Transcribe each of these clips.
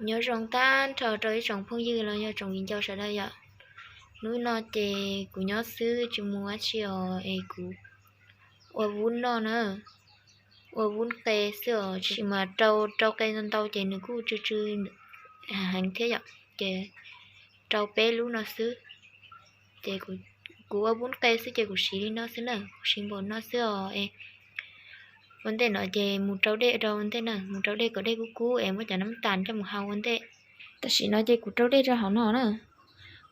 Nyob zoo tag nrho rau ib tsoom phooj ywg los yog tsoom viv ncaus sawv daws yom. Hnub no ces kuv nyob xwb tsis mus dab tsi os es kuv ua vub noj na, ua vub qe xwb os, tsis mas rau rau qe ntau ntau ces nws kuj tsw tsw heev thiab yom, ces rau peb lub no xwb. Ces kuv ua vub qe xwb ces kuv siv li no xwb na, kuv siv npaum no xwb os es ua ntej no ces mus rau dej rau ua ntej na, mus rau dej kom dej kub kub es muab cov nab tas coj mus hau ua ntej. Tam sim no ces kuv rau dej rau hauv no na,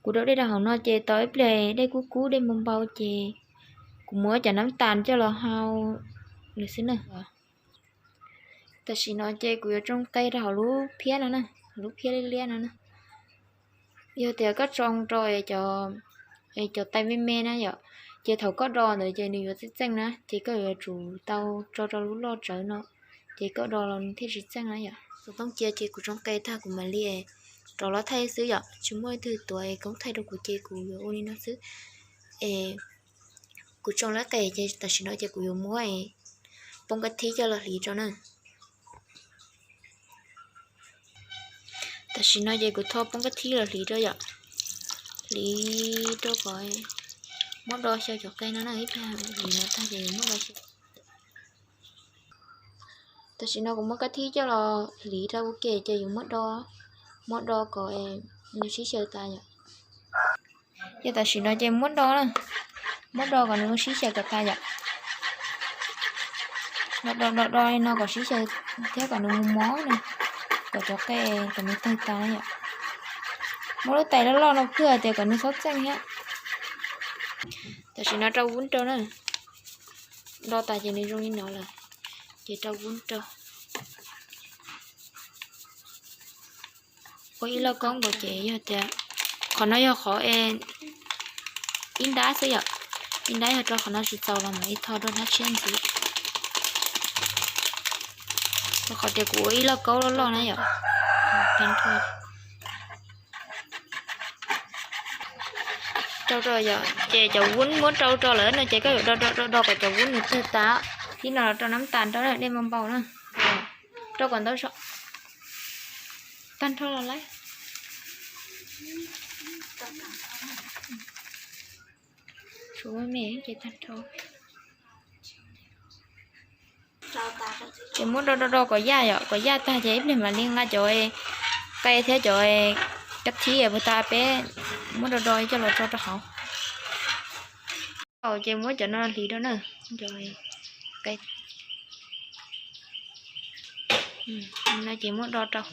kuv rau dej rau hauv no ces tos ib pliag dej kub kub dej npau npau ces kuv muab cov nab tas coj los hau lawm xwb na. Tam sim no ces kuv yuav tsoo qe rau hauv lub phiab no na, lub phiab liab liab no na. Yog tias koj tsoo rau cov tais me me na yom, ces thaum koj do ntawd ces nws yuav txeej txeej na, ces koj yuav tsum tau tso rau lub loj tsawv no, ces koj do los nws thiaj tsis txeej na yom. Xov tooj cia ces kuv tsoo qe tag kuv mam li rov los thaij xwb yom, tsis muaj leej twg tuav koob thaij rau kuv ces kuv yuav ua li no xwb. Es kuv tsoo lawm qe ces tam sim no ces kuv yuav muab poob kab thib coj los hliv rau na. Tam sim no ces kuv tho poob kab thib los hliv rau yom, hliv rau kom muab do xyaw cov qe no na, ib pliag hliv no tag ces yuav muab do xyaw. Tam sim no kuv muab kab thib coj los hliv rau ua ke ces yus muab do, muab do kom nws sib xyaw tas yom. Ces tam sim no ces muab do na, muab do kom nws sib xyaw kom tas yom. Do do do do li no kom sib xyaw thiab kom nws mus mos na, kom cov qe kom nws tawg tas na yom. Muab lub tais loj loj no phwj tias kom nws txhob txeej thiab. Tam sim no rau vub rau na, do tas ces nws zoo li no lawm, ces rau vub rau. Ua ib lauj kaub nkaus ces yog tias qhov no yog qhov ib nrab xwb yom, ib nrab yog rau qhov no tsis txaus los mam li tho rau nrab tshiab ntxiv. Rau qhov tias kuv ua ib lauj kaub loj loj na yom. Rau rau yom, ces cov vub muab rau rau lawm no ces koj yuav do do do do kom cov vub nws tawg tas. Thib no los rau nab tas rau dej npau npau na, rau kom ntau zog. Tag nrho los lawm. Tshuav me ces tag nrho. Ces muab do do do kom yaj yom, kom yaj tag ces ib pliag mam li nqa cov qe thiab cov kab thib puas tas peb muab do do coj los tso rau hauv. Ces muab cov no hliv rau na, cov qe no ces muab do rau,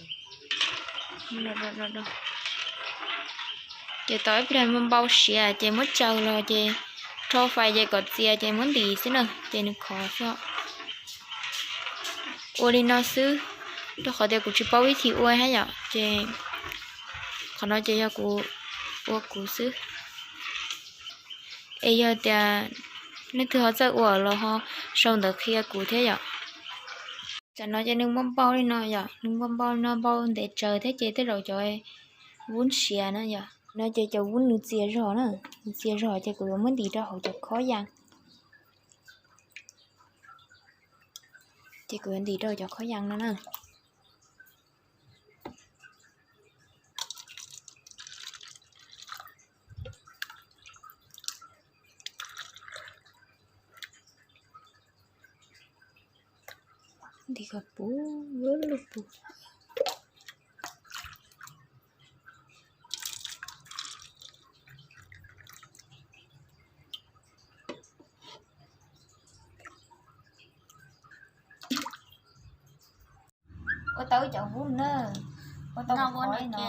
do do do. Ces tos ib pliag npau siav ces muab tsaws los ces rho fais ces kom txias ces muab ntim xwb na ces nws khov xwb. Ua li no xwb, rau qhov tias kuv tsis paub vib thi ua thiab yom, ces qhov no ces yog kuv ua kuv xwb. Es yog tias leej twg ho txawj ua los ho sau ntawv qhia kuv thiab yom. Tam no ces nws muaj npau li no yom, nws muaj npau li no, npau ntev tsawv thiab ces tej zaum cov vub siav na yom. No ces cov vub nws txias zog na, nws txias zog ces kuv yuav muab ntim rau hauv cov khob yas. Ces kuv yuav ntim rau cov khob yas no na. Ntim kom puv, lub lub puv. Ua tau ib cov vub na, ua tau khov no.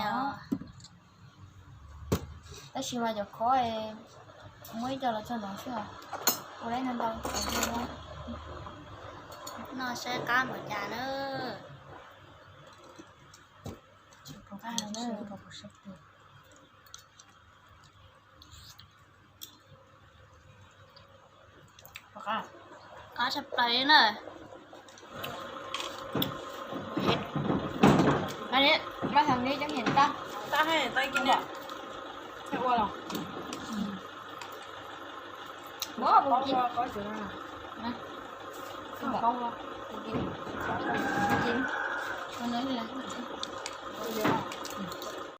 Tab sis mas cov khov muab ib co los txog no xwb os. Ua lawm no ntau. No saib qab npaum cas na. Qab tshaj plaws li na. Mas thas li coob heev tag. Tag heev tag kis ua los. Ua ua kis.